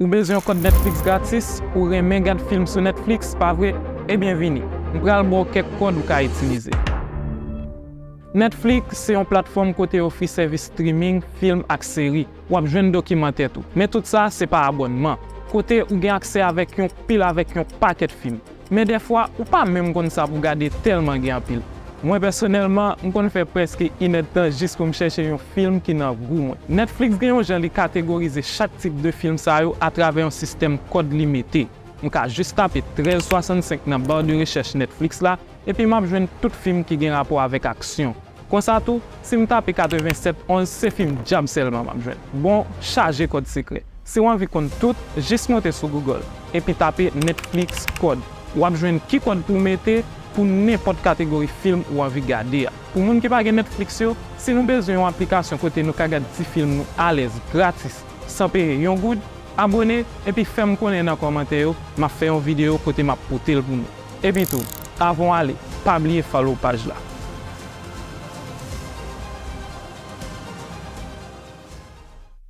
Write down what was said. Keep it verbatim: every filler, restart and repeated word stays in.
Ou bezwen yon kòd Netflix gratis? Ou renmen gad fim sou Netflix, pa vre? Ebyen vini, m pral ba w kèk kòd ou ka itilize. Netflix se yon platfòm kote yo ofri sèvis streaming, fim ak seri. W ap jwenn dokimantè tou. Men tout sa, se pa abònman. Kote ou gen aksè avèk yon pil avèk yon pakèt fim. Men dèfwa, ou pa menm konn sa pou gade tèlman gen anpil. Mwen pèsonèlman, m konn fè prèske inèdtan jis pou m chèche yon fim ki nan gou mwen. Netflix gen yon jan li kategorize chak tip de fim sa yo atravè yon sistèm kòd li mete. M ka jis tape trèz swasannsenk nan ba de rechèch Netflix la, epi m ap jwenn tout fim ki gen rapò avèk aksyon. Konsa tou, si m tape katrevennsèt onz, se fim djab sèlman m ap jwenn. Bon, chaje kòd sekrè. Si w anvi konn tout, jis monte sou Google, epi tape Netflix kòd. W ap jwenn ki kòd pou w mete pou nenpòt kategori fim ou anvi gade a. Pou moun ki pa gen Netflix yo, si nou bezwen yon aplikasyon kote nou ka gad ti fim nou alèz, gratis, san peye yon goud, abòne, epi fè m konnen nan kòmantè yo, m ap fè yon videyo kote m ap pote l pou nou. Epi tou, avan w ale, pa bliye follow paj la.